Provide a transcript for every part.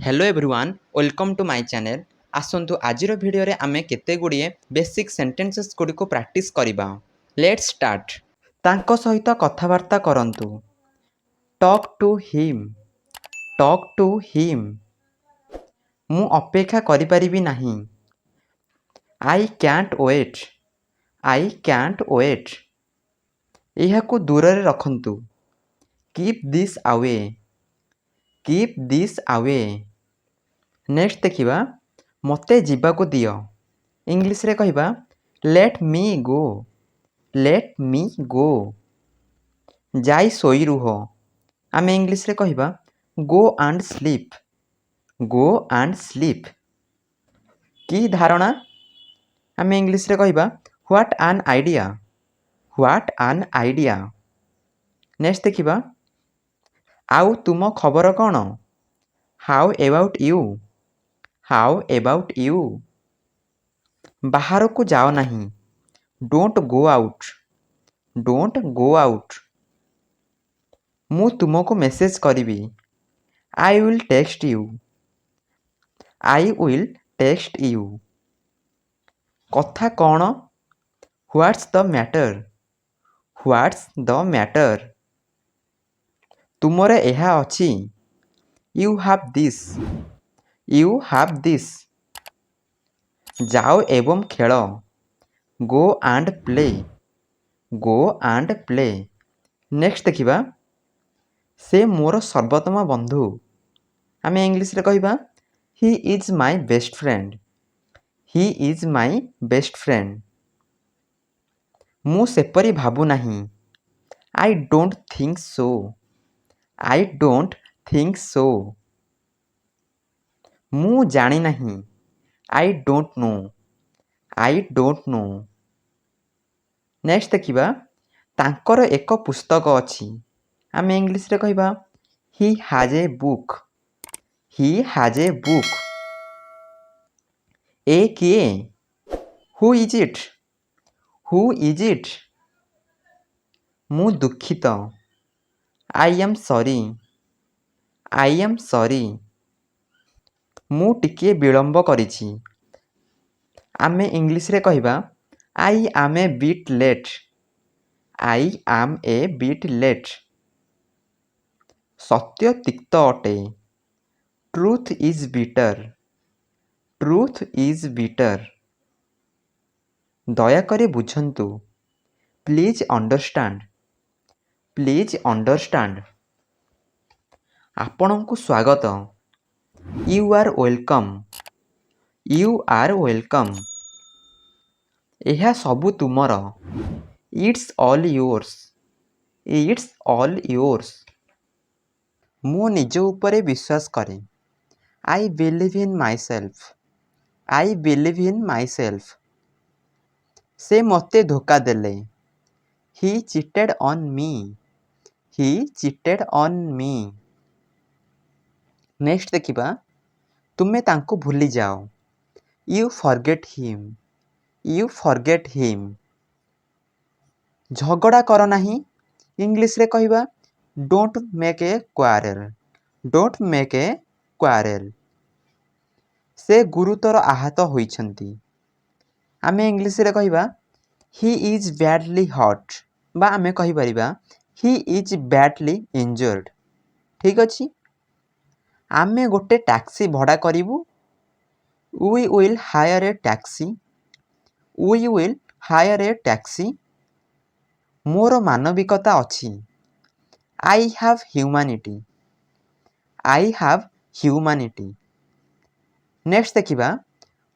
Hello everyone, welcome to my channel. ଆସନ୍ତୁ, ଆଜିର ଭିଡ଼ିଓରେ ଆମେ କେତେ ଗୁଡ଼ିଏ ବେସିକ୍ ସେଣ୍ଟେନ୍ସେସ୍ ଗୁଡ଼ିକୁ ପ୍ରାକ୍ଟିସ୍ କରିବା। Let's start. ତାଙ୍କ ସହିତ କଥାବାର୍ତ୍ତା କରନ୍ତୁ। Talk to him. Talk to him. ମୁଁ ଅପେକ୍ଷା କରିପାରିବି ନାହିଁ। I cantt wait. I cantt wait. ଏହାକୁ ଦୂରରେ ରଖନ୍ତୁ। Keep this away. Keep this away. Next ଦେଖିବା, ମୋତେ ଯିବାକୁ ଦିଅ। ଇଂଲିଶରେ କହିବା, Let me go. Let me go. ଯାଇ ଶୋଇ ରୁହ। ଆମେ ଇଂଲିଶରେ କହିବା, Go and sleep. Go and sleep. କି ଧାରଣା! ଆମେ ଇଂଲିଶରେ କହିବା, What an idea! What an idea! Next ଦେଖିବା, ଆଉ ତୁମ ଖବର କ'ଣ? How about you? How about you? ବାହାରକୁ ଯାଅ ନାହିଁ। Don't go out. Don't go out. ମୁଁ ତୁମକୁ ମେସେଜ୍ କରିବି। I will text you. I will text you. କଥା କ'ଣ? What's the matter? What's the matter? ତୁମର ଏହା ଅଛି। You have this. You have this. ଯାଅ ଏବଂ ଖେଳ। Go and play. Go and play. Next ଦେଖିବା, ସେ ମୋର ସର୍ବୋତ୍ତମ ବନ୍ଧୁ। ଆମେ ଇଂଲିଶରେ କହିବା, He is my best friend. He is my best friend. ମୁଁ ସେପରି ଭାବୁନାହିଁ। I don't think so. I don't think so. ମୁଁ ଜାଣିନାହିଁ। I don't know. I don't know. Next ଦେଖିବା, ତାଙ୍କର ଏକ ପୁସ୍ତକ ଅଛି। ଆମେ ଇଂଲିଶରେ କହିବା, He has a book. He has a book. ଏ କିଏ? Who is it? Who is it? ମୁଁ ଦୁଃଖିତ। I am sorry. I am sorry. ମୁଁ ଟିକିଏ ବିଳମ୍ବ କରିଛି। ଆମେ ଇଂଲିଶରେ କହିବା, I am a bit late. I am a bit late. ସତ୍ୟ ତିକ୍ତ ଅଟେ। Truth is bitter. Truth is bitter. ଦୟାକରି ବୁଝନ୍ତୁ। Please understand. Please understand. ଆପଣଙ୍କୁ ସ୍ୱାଗତ। You are welcome. You are welcome. ଏହା ସବୁ ତୁମର। It's all yours. It's all yours. ମୁଁ ନିଜ ଉପରେ ବିଶ୍ୱାସ କରେ। I believe in myself. I believe in myself. ସେ ମୋତେ ଧୋକା ଦେଲେ। He cheated on me. He cheated on me. Next ଦେଖିବା, ତୁମେ ତାଙ୍କୁ ଭୁଲିଯାଅ। You forget him. You forget him. ଝଗଡ଼ା କର ନାହିଁ। ଇଂଲିଶରେ କହିବା, Don't make a quarrel. Don't make a quarrel. ସେ ଗୁରୁତର ଆହତ ହୋଇଛନ୍ତି। ଆମେ ଇଂଲିଶରେ କହିବା, He is badly hurt ବା ଆମେ କହିପାରିବା, He is badly injured. ଠିକ୍ ଅଛି। ଆମେ ଗୋଟେ ଟ୍ୟାକ୍ସି ଭଡ଼ା କରିବୁ। We will hire a taxi. We will hire a taxi. ମୋର ମାନବିକତା ଅଛି। I have humanity. I have humanity. Next ଦେଖିବା,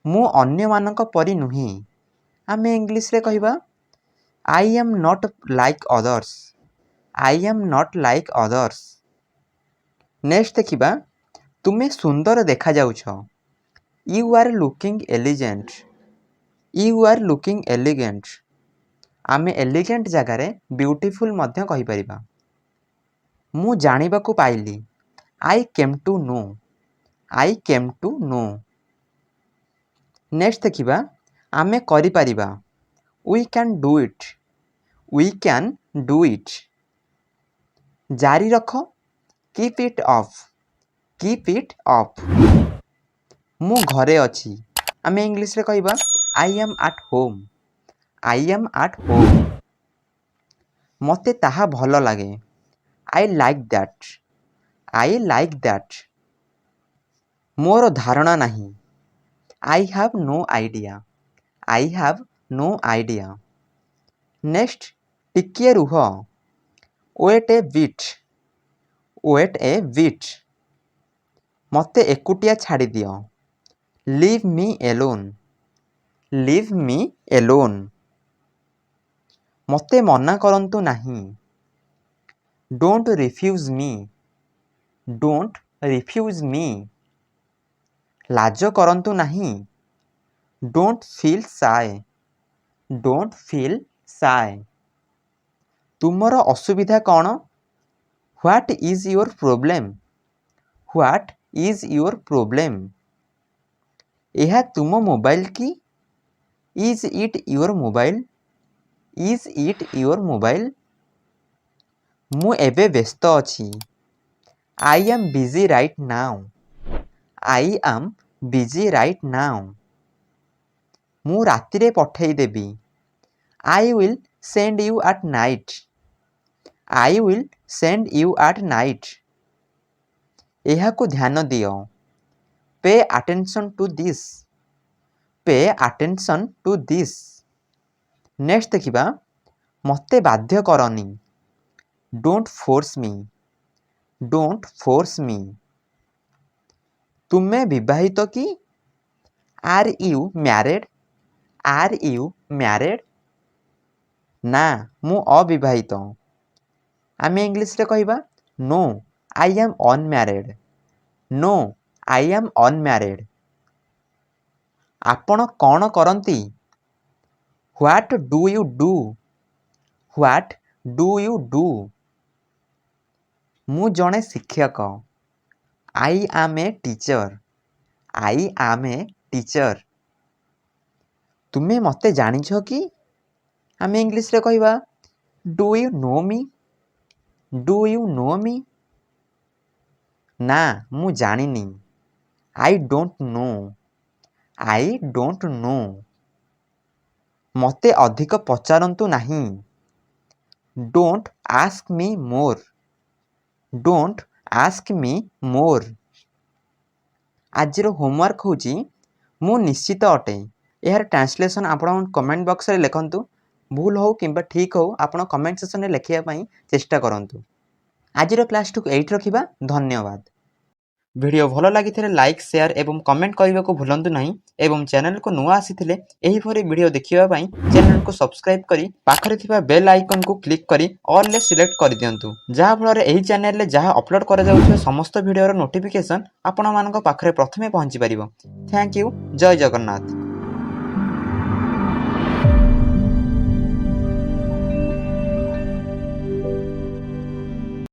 ମୁଁ ଅନ୍ୟମାନଙ୍କ ପରି ନୁହେଁ। ଆମେ ଇଂଲିଶରେ କହିବା, I am not like others. I am not like others. Next ଦେଖିବା, ତୁମେ ସୁନ୍ଦର ଦେଖାଯାଉଛ। You are looking elegant. You are looking elegant. ଆମେ ଏଲିଗେଣ୍ଟ ଜାଗାରେ ବ୍ୟୁଟିଫୁଲ୍ ମଧ୍ୟ କହିପାରିବା। ମୁଁ ଜାଣିବାକୁ ପାଇଲି। I came to know. I came to know. Next ଦେଖିବା, ଆମେ କରିପାରିବା। We can do it. We can do it. ଜାରି ରଖ। Keep it up. Keep it up. ମୁଁ ଘରେ ଅଛି। ଆମେ ଇଂଲିଶରେ କହିବା, I am at home. I am at home. ମୋତେ ତାହା ଭଲ ଲାଗେ। I like that. I like that. ମୋର ଧାରଣା ନାହିଁ। I have no idea. I have no idea. Next, ଟିକିଏ ରୁହ। Wait a bit. Wait a bit. ମୋତେ ଏକୁଟିଆ ଛାଡ଼ିଦିଅ। Leave me alone. Leave me alone. ମୋତେ ମନା କରନ୍ତୁ ନାହିଁ। Don't refuse me. Don't refuse me. ଲାଜ କରନ୍ତୁ ନାହିଁ। Don't feel shy. Don't feel shy. ତୁମର ଅସୁବିଧା କ'ଣ? What is your problem? What is your problem? ଏହା ତୁମ ମୋବାଇଲ କି? Is it your mobile? Is it your mobile? ମୁଁ ଏବେ ବ୍ୟସ୍ତ ଅଛି। I am busy right now. I am busy right now. ମୁଁ ରାତିରେ ପଠେଇଦେବି। I will send you at night. I will send you at night. ଏହାକୁ ଧ୍ୟାନ ଦିଅ। Pay attention to this. Pay attention to this. Next ଦେଖିବା, ମୋତେ ବାଧ୍ୟ କରନି। Don't force me. Don't force me. ତୁମେ ବିବାହିତ କି? Are you married? Are you married? ନା, ମୁଁ ଅବିବାହିତ। ଆମେ ଇଂଲିଶରେ କହିବା, No, I am unmarried. No, I am unmarried. ଆପଣ କ'ଣ କରନ୍ତି? What do you do? What do you do? ମୁଁ ଜଣେ ଶିକ୍ଷକ। I am a teacher. I am a teacher. ତୁମେ ମୋତେ ଜାଣିଛ କି? ଆମେ ଇଂଲିଶରେ କହିବା, Do you know me? Do you know me? ନା, ମୁଁ ଜାଣିନି। I don't know. I don't know. ମୋତେ ଅଧିକ ପଚାରନ୍ତୁ ନାହିଁ। Don't ask me more. Don't ask me more. ଆଜିର ହୋମୱାର୍କ ହେଉଛି ମୁଁ ନିଶ୍ଚିତ ଅଟେ, ଏହାର ଟ୍ରାନ୍ସଲେସନ୍ ଆପଣ କମେଣ୍ଟ ବକ୍ସରେ ଲେଖନ୍ତୁ। ଭୁଲ ହେଉ କିମ୍ବା ଠିକ୍ ହେଉ, ଆପଣ କମେଣ୍ଟ ସେକ୍ସନରେ ଲେଖିବା ପାଇଁ ଚେଷ୍ଟା କରନ୍ତୁ। ଆଜିର କ୍ଲାସ୍ଟିକୁ ଏଇଠି ରଖିବା। ଧନ୍ୟବାଦ। ଭିଡ଼ିଓ ଭଲ ଲାଗିଥିଲେ ଲାଇକ୍, ସେୟାର ଏବଂ କମେଣ୍ଟ କରିବାକୁ ଭୁଲନ୍ତୁ ନାହିଁ ଏବଂ ଚ୍ୟାନେଲକୁ ନୂଆ ଆସିଥିଲେ ଏହିପରି ଭିଡ଼ିଓ ଦେଖିବା ପାଇଁ ଚ୍ୟାନେଲକୁ ସବସ୍କ୍ରାଇବ୍ କରି ପାଖରେ ଥିବା ବେଲ୍ ଆଇକନ୍କୁ କ୍ଲିକ୍ କରି ଅଲ୍ରେ ସିଲେକ୍ଟ କରିଦିଅନ୍ତୁ, ଯାହାଫଳରେ ଏହି ଚ୍ୟାନେଲରେ ଯାହା ଅପଲୋଡ଼ କରାଯାଉଥିବା ସମସ୍ତ ଭିଡ଼ିଓର ନୋଟିଫିକେସନ୍ ଆପଣମାନଙ୍କ ପାଖରେ ପ୍ରଥମେ ପହଞ୍ଚିପାରିବ। Thank you. Jay Jagannath.